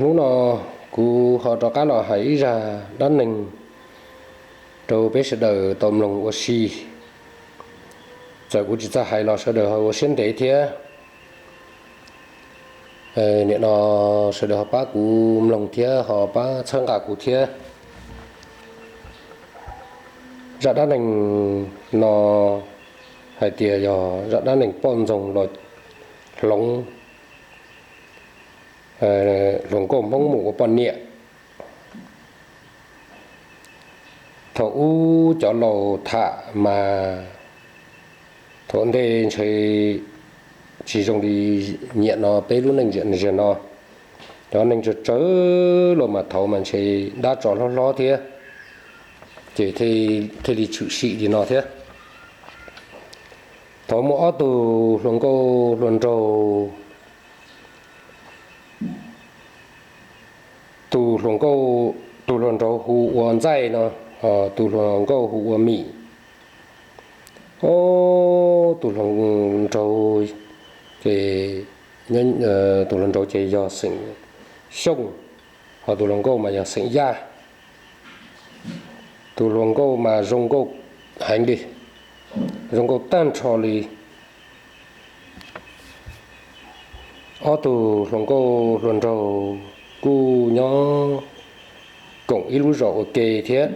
Hnub no kuv ho rov qab los hais ib zaj dab neeg rau peb sawv daws tau mloog ua si. Txawm kuv tsis txawj hais los sawv daws ho ua siab ntev thiab. Nim no sawv daws ho pab kuv mloog thiab ho pab txhawb nqa kuv thiab. Zaj dab neeg no hais tias yog zaj dab neeg poj ntxoog los hloov hluas nkauj Hmoob mus ua poj niam. Thaum ub cov laus tham mas thaum ntej ntshe tsis zoo li nyiam no peb lub neej ziag no. Cov neeg tsawg tsawg los mas thaum mas ntshe dab tsov hlob hlob thiab, ces thiaj li tshwm sim li no thiab. Thaum muaj ob tug hluas nkauj hluas nraug, tus hluas nkauj, tus hluas nraug hu ua Ntxaij no, tus hluas nkauj hu ua Mim. Ob tug hluas nraug ces, tus hluas nraug ces yog xeem Xyooj, ho tus hluas nkauj mas yog xeem Yaj. Tus hluas nkauj mas zoo nkauj heev li, zoo nkauj tag nrho li. Ob tug hluas nkauj hluas nraug kuj nyob koom ib lub zos ua ke thiab.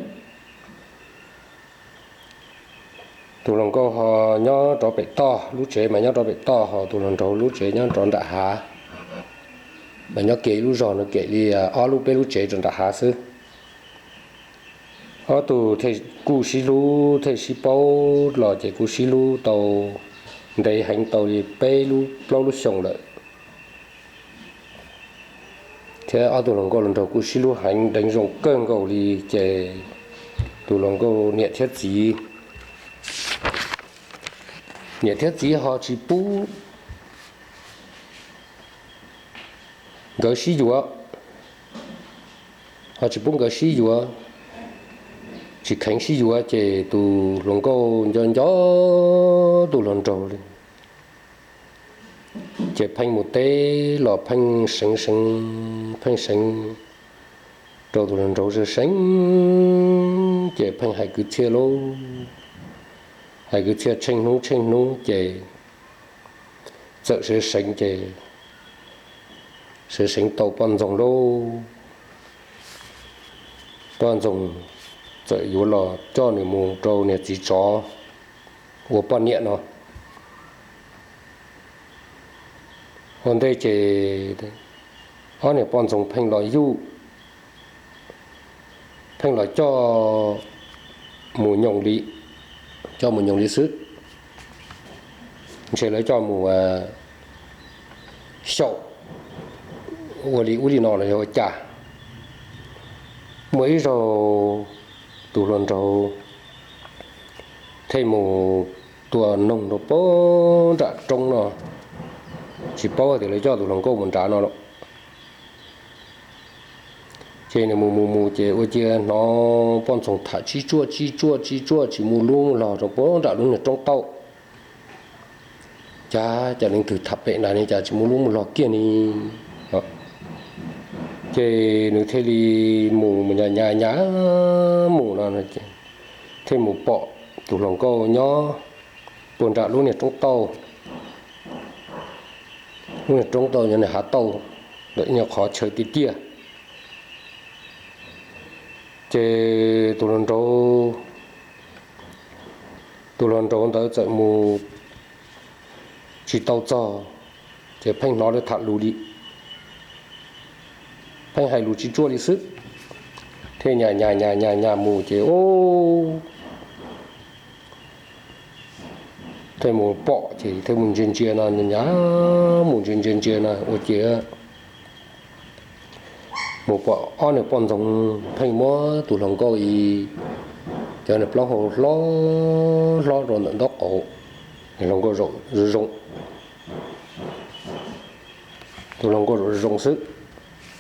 Tus hluas nkauj ho nyob rov pem toj, lub tsev mas nyob rov pem toj, ho tus hluas nraug lub tsev nyob rov nram hav. Mas nyob kiag ib lub zos no kiag li ob lub peb lub tsev rau nram hav xwb. Ob tug kuj sib hlub thiab sib paub los ces kuj sib hlub tau ntev heev, tau li peb lub plaub lub xyoos lawm. Thiab ob tug hluas nkauj hluas nraug kuj sib hlub heev deev zoo kawg nkaus li ces tus hluas nkauj niam thiab txiv, niam thiab txiv ho tsis pub nkawd sib yuav, ho tsis pub nkawd sib yuav, tsis kheev sib yuav ces tus hluas nkauj nco nco tus hluas nraug li. Ces pheej mus teb los pheej seev seev, pheej seev rau tus hluas nraug seev seev, ces pheej hais kwv txhiaj lauj, hais kwv txhiaj tsheej hnub tsheej hnub ces txawm seev seev ces seev seev tau poj ntxoog lauj. Poj ntxoog txawm yuav los coj nws mus rau niag txiv tsov ua poj niam no. Ua ntej ces ob niag poj ntxoog pheej los yuj, pheej los coj mus nyoos li, coj mus nyoos li xwb. Ntshe lawv coj mus xyaum ua li ub li no los yog ua cas. Muaj ib zaug tus hluas nraug thiaj mus tua noog rau pem nram roob no, tsis paub tias lawv coj tus hluas nkauj mus nrad no lawm. Ces nws mus mus mus ces ua ciav hnov poj ntxoog tham tsib tsuaj tsib tsuaj tsib tsuaj tsis muaj lub log rau pem nram lub niag roob tauj. Cas cas leej twg tham pem nrad ne, cas tsis muaj lub log kiag ne. Ces nws thiaj li mus mus nyas nyas nyas mus no, thiaj mus pom tus hluas nkauj nyob puag nram lub niag roob tauj. Lub niag roob tauj nyob niag hav tauj ntawm ib nyuag qhov chaw tiaj tiaj. Ces tus hluas nraug, tus hluas nraug ntawd txawm mus tsis tau txog, ces pheej hnov lawv tham lus li, pheej hais lus tsib tsuaj li xwb. Thiaj nyas nyas nyas nyas nyas mus ces thiaj mus pom ces thiaj mus ntsia ntsia no, nyas mus ntsia ntsia ntsia no ua ciav mus pom ob niag poj ntxoog pheej muab tus hluas nkauj ib cov niag plaub hau hlob hlob rau ntawm ntaub qaum, hluas nkauj zaum zoo zoo. Tus hluas nkauj zaum zoo zoo xwb,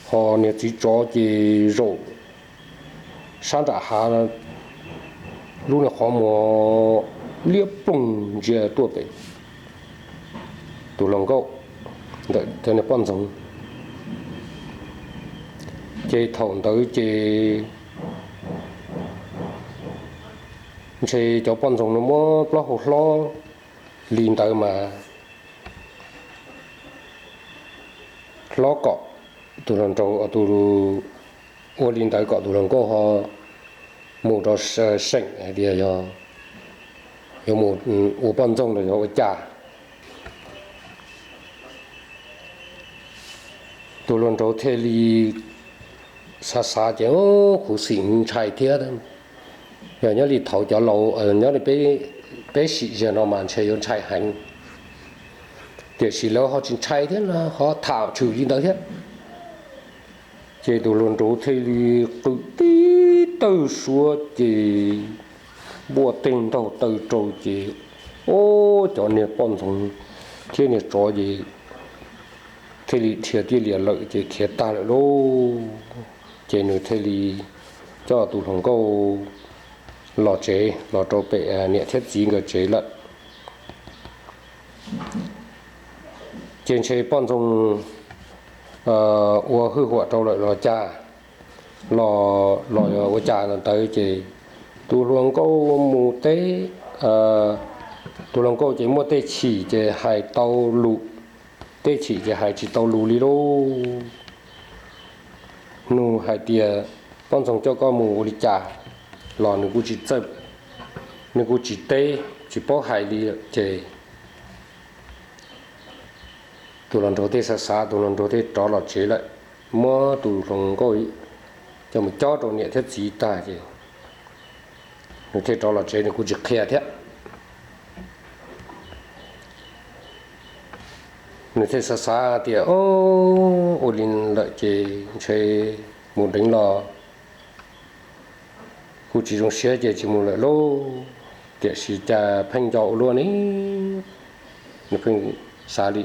ho niag txiv tsov ces zaum sab nram hav, lub niag qhov muag liab ploog ntsia tuaj pem tus hluas nkauj ntawm cov niag poj ntxoog. Ces thaum ntawd ces ntshe cov poj ntxoog no muab plaub hau hlob li ntawd mas hlob kom tus hluas nraug, tus, ua li ntawd kom tus hluas nkauj ho mus rau seem hais tias yog yuav mus ua poj ntxoog los yog ua cas. Tus hluas nraug thiaj li xav xav ces, Kuv xim ntshai thiab. Yog nyob li thaum cov laus, nyob li peb sim zaug no mas ntshe yuav ntshai heev, tiam sis lawv ho tsis ntshai thiab no, ho tham tshwm li ntawd thiab. Ces tus hluas nraug thiaj li qw tib tawg suab ces npuaj teg ntaug taw rau ces, o, cov niag poj ntxoog thiab niag tsov ces thiaj li dhia tiaj lias lawm ces khiav tag lawm lauj. Ces nws thiaj li coj tus hluas nkauj los tsev, los rau pem niam thiab txiv nkawd tsev lawm. Ces ntshe poj ntxoog ua hwj huam rau lawm los cas, los ua cas ntawd ces tus hluas nkauj mus teb, tus hluas nkauj ces muaj tej chim ces hais tau lus, tej chim ces hais tsis tau lus li lauj. Nug hais tias, Poj ntxoog coj koj mus ua li cas? Los nws kuj tsis txawj, nws kuj tsis teb, tsis paub hais li lawm ces tus hluas nraug thiaj xav xav, tus hluas nraug thiaj rov los tsev lawm, muab tus hluas nkauj coj mus cob rau niam thiab txiv tag ces nws thiaj rov los tsev, nws kuj tsis qhia thiab. Nws thiaj xav xav tias, Ua li lawm ces ntshe mus deev los kuj tsis zoo siab ces tsis mus lawm lauj. Tiam sis cas pheej nco ua luaj ne, nws pheej xav li,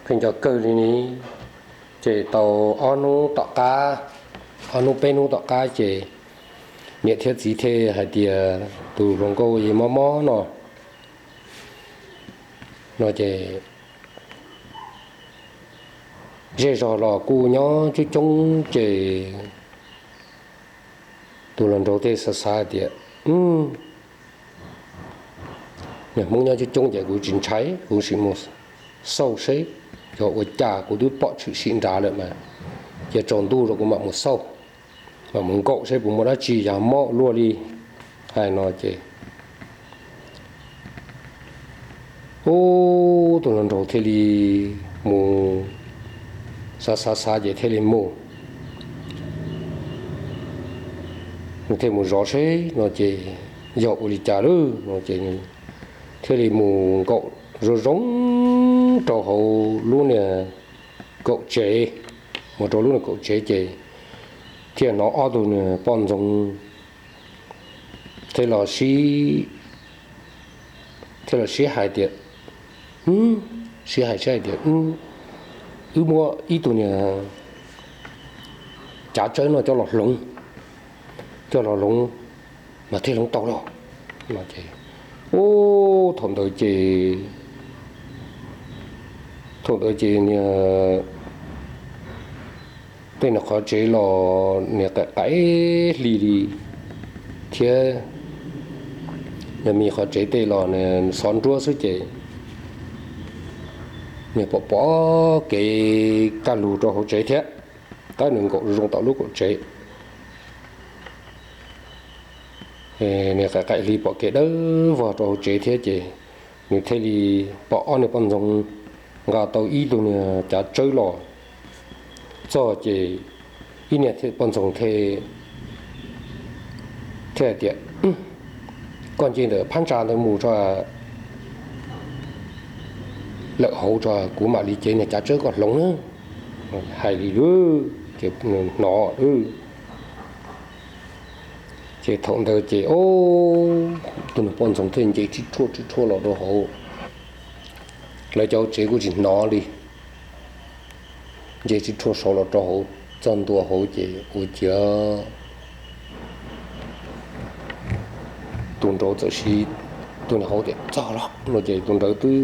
pheej nco kawg li ne. Ces tau ob hnub tom qab, ob hnub peb hnub tom qab ces niam thiab txiv thiaj hais tias, Tus hluas nkauj es mob mob no, no ces zej zog los kuj nyob coob coob ces tus hluas nraug thiaj xav xav tias, Niag Hmoob nyob coob coob ces kuv tsis ntshai, kuv sim mus xauj seb yog ua cas, kuv twb pom tshwm sim nrad lawm mas, cia tsaus ntuj rau kuv mam mus xauj, mam mus nkaum seb puas muaj dab tsi, yog mob luaj li. Hais no ces ub, tus hluas nraug thiaj li mus, xav xav xav ces thiaj li mus, nws thiaj mus zov seb no ces yog ua li cas lawm no ces thiaj li mus nkaum zoo zoo rau hauv lub niag kaum tsev, mus rau lub niag kaum tsev ces thiaj hnov ob tug niag poj ntxoog thiaj los sib, thiaj los sib hais tias, sib hais sib hais tias, Wb muab ib tug niag cav tsawb no coj los hloov, coj los hloov mas thiaj hloov tau los. Ub, thaum ntawd ces, thaum ntawd ces niag tej niag qhov tsev los niag qaim qaim hli li thiab, niag me qhov tsev tej los xov nruab xwb ces niag pom pom kev kaj lug rau hauv tsev thiab, tab nws nkaum zoo tom lub kaum tsev. Niag qaim qaim hli pom kev dawb vog rau hauv tsev thiab ces nws thiaj li pom ob niag poj ntxoog nqa tau ib tug niag cav tsawb los txog ces ib niag poj ntxoog thiaj, thiaj hais tias, Koj nce ntawm phab ntsa ntawd mus tso, lawm hauv tso kuv mam li cev niag cav tsawb koj hloov na. Hais li lawm ces nws hnov lawm. Ces thaum ntawd ces tus niag poj ntxoog thiaj nce tsib rhuaj tsib rhuaj los rau hauv, lawv cov tsev kuj tsis hnov li. Nce tsib rhuaj saud los rau hauv, txog ntua hauv ces ua ciav tus nraud txawm sib, tus niag hauv tias, Txog los no ces tus nraud twb,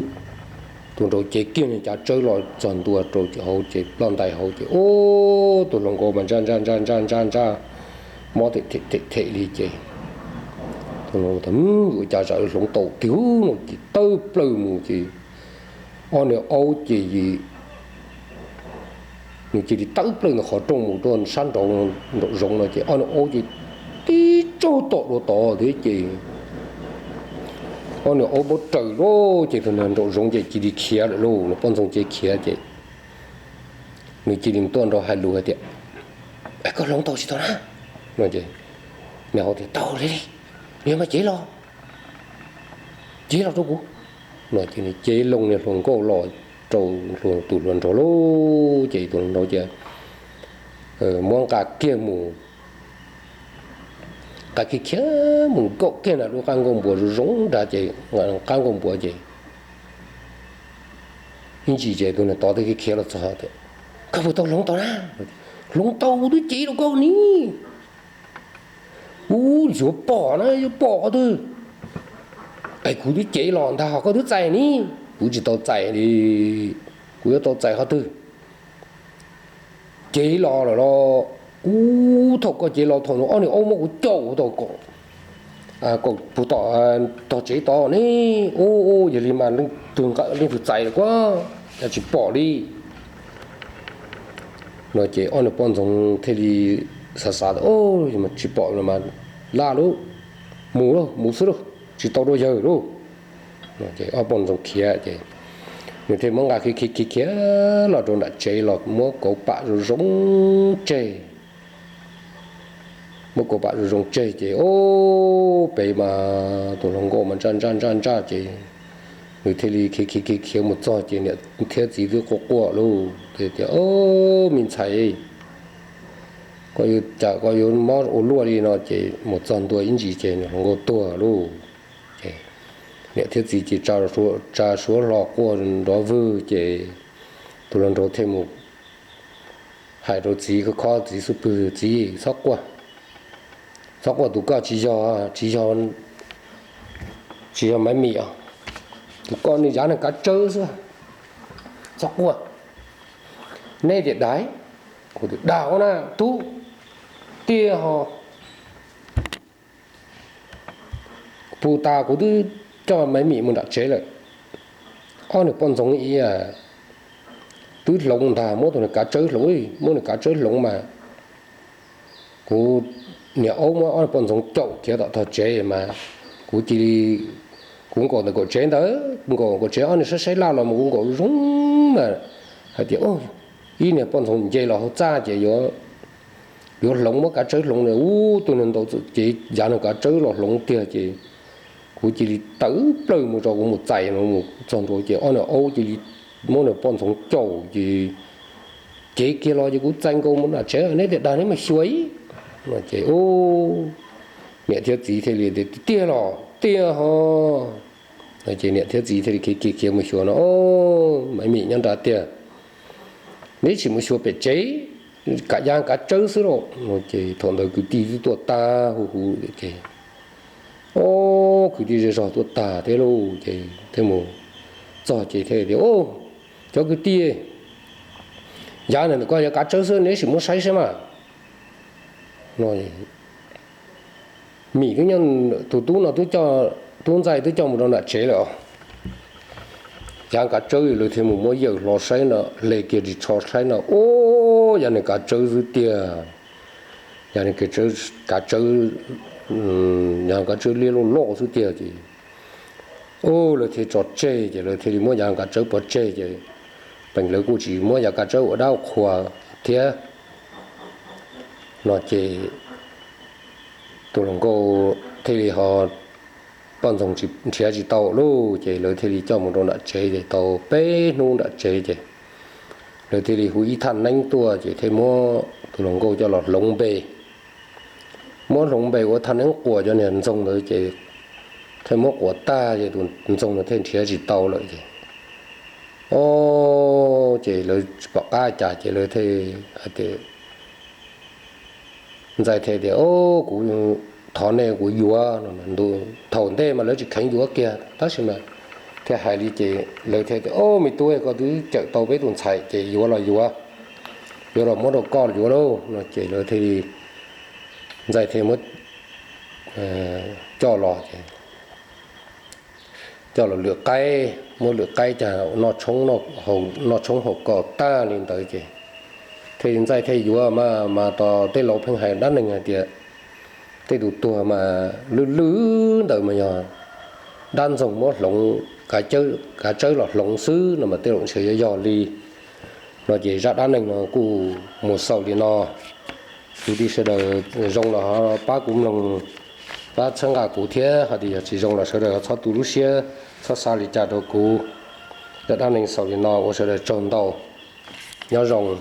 Tus nraud cev kiag nws cov tsawb los txog ntua rau hauv ces ploj ntais hauv ces ua tus hluas nkauj mas ntsaj ntsaj ntsaj ntsaj ntsaj ntsaj, mob them them them li ces tus hluas nkauj tias, Yuav cas zam hloov tau tiag no ces tawb plawg mus ces ob niag aub ces nws cia li tawb plawg ntawm qhov rooj mus rau sab nraud, nraum zoov no ces ob niag aub ces tib tsaug tom dua tod thiab ces ob niag aub muab raws lawm ces tus nraum zoov ces cia li khiav lawm lauj. Nws poj ntxoog cia li khiav ces nws cia li tuaj nrog hais lus hais tias, Koj hloov tau tsis tau na? No ces nws hais tias, Tau li, yog mas cev los, cev los rau kuv. No ces nws cev loo niag hluas nkauj los rau tus hluas nraug lauj. Ces tus hluas nraug ces muab nqa kiag mus, nqa kiag khiav mus nkaum kiag nram lub qab nkuaj npua zoo zoo nrad ces, qab nkuaj npua ces ib ntsis ces tus niag tod thiaj khiav los txog tias, Koj puas tau hloov tau na? Hloov tau, kuv twb cev rau koj ni. Kuv yuav pom na, yuav pom qhov twg? Es kuv twb cev los ntag, koj twb txais ni. Kuv tsis tau txais li, kuv yuav tau txais qhov twg? Cev los lawm los, ub, thaum koj cev los thaum no ob niag aub muab kuv caum tau kom puag tom tog tsev tod ne. Ub, yog li mas leej twg nqa, leej twg txais lawm kuv cas tsis pom li. No ces ob niag poj ntxoog thiaj li xav xav tias, Tsis pom los mas laj lauj, mus lauj, mus xwb lauj, tsis tau rau yawg lauj. Ces ob poj ntxoog khiav ces nws thiaj muab nqa khiav khiav khiav khiav los rau nram tsev los muab kauv pam zoo zoo tseg. Muab kauv pam zoo zoo tseg ces ob peb mas tus hluas nkauj mas ntsaj ntsaj ntsaj ntsaj ces nws thiaj li khiav khiav khiav khiav mus txog ces niam thiab txiv twb quaj quaj lauj, tias, Ob, me ntxhais, koj yuav cas koj yuav mob ua luaj li no? Ces mus txog ntua ib ntsis ces nws hluas nkauj tuag lauj. Ces niam thiab txiv ces tsa suab hlo quaj nrov vwg ces tus hluas nraug thiaj mus hais rau txiv, khob txiv xub pwg, Txiv, txhob quaj, txhob quaj, tus koj tsis yog, tsis yog, tsis yog Maiv Mim os, tus koj nws yav nws kav tsawb xwb, txhob quaj. Neb tias dais, kuv tias dag ua na tub, tiag ho. Puag ta kuv twb coj Maiv Mim mus nram tsev lawm, ob niag poj ntxoog ib twb hloov ntag, muab tus niag kav tsawb hloov, muab niag kav tsawb hloov mas kuv niam aub muab ob niag poj ntxoog caum khiav tom tog tsev mas kuv cia li, kuv nkaum ntawm kaum tsev ntawd, nkaum kaum tsev ob niag saib saib laj los mas kuv nkaum zoo mas hais tias ib niag poj ntxoog nce los hauv txaj ces yuav hloov, muab kav tsawb hloov na, ub, tus niag ntawd txawm cev yav niag kav tsawb los hloov tiag ces kuv cia li tawv plawg mus tso, kuv mus txais no mus txog ntua ces ob niag aub cia li muab niag poj ntxoog caum ces cev kiag los ces kuv txais nkaus mus nram tsev, neb tias dag neb mus xyuas ib no ces niam thiab txiv thiaj li tias tiag los tiag ho. Ces niam thiab txiv thiaj li khiav khiav khiav mus xyuas no, Maiv Mim nyob nrad tiag, neb sim mus xyuas pem tsev, kav yav kav tsawb xwb lauj no ces thaum ntawd kwv tij twb tuaj tag huv huv ces ob kwv tij zej zog tuaj tag thiab lauj ces thiaj mus txog ces thiaj tias, Cov kwv tij, yav ntawm koj yav kav tsawb xwb, neb sim muab saib saib mas. Mim twb, tus tub no twb, tub ntxaij twb coj mus rau nram tsev lawm os. Yav kav tsawb lawv thiaj mus muab yawm hlo saib no, hle kiag ris tsho saib no, ub, yav niag kav tsawb xwb tiag. Yav niag kav tsawb, yav kav tsawb liab loj loj xwb tiag ces ub, lawv thiaj tso tseg ces lawv thiaj li muab yav kav tsawb pov tseg ces peem lawv kuj tsis muab yav kav tsawb ua dab ua qhua thiab no ces tus hluas nkauj thiaj li ho, poj ntxoog nrhiav tsis tau lauj ces lawv thiaj li coj mus rau nram tsev ces tau peb hnub nram tsev ces lawv thiaj li hu ib thaj neeb tuaj ces thiaj muab tus hluas nkauj coj los hloov npe. Muab hloov npe ua thaj neeb quas cov niag ntxoog ntawd ces thiaj muab quas tag ces tus ntxoog ntawd thiaj nrhiav tsis tau lawm ces, o, ces lawv tsis pom qab cas ces lawv thiaj hais tias, ntxaij thiaj tias, o, kuv thov nej kuv yuav. Thaum ntej mas lawv tsis kheev yuav kiag tab sis mas thiaj hais li ces lawv thiaj tias, Au, me tub, koj twb cawm tau peb tus ntxhais ces yuav los yuav, yuav los muab rau koj yuav lauj no ces lawv thiaj li, Ntxaij thiaj muab coj los ces coj los lwm qaib, muab lwm qaib coj noj tshoob haus kom tag li ntawd ces thiaj li Ntxaij thiaj yuav mas, mas tos tej laus pheej hais dab neeg hais tias tej tus tuag mas lwj lwj ntawd mas yog dab ntxoog muab hloov, kav tsawb los hloov xwb no mas tej zaum ntshe yuav yog li no ces zaj dab neeg no kuj mus xaus li no. Kwv tij sawv daws zoo los ho pab kuv mloog, pab txhawb nqa kuv thiab, ho tias yog tsis zoo los sawv daws ho txhob tu lub siab, txhob xav li cas rau kuv. Zaj dab neeg xaus li no, ua sawv daws tsaug ntau, nyob zoo.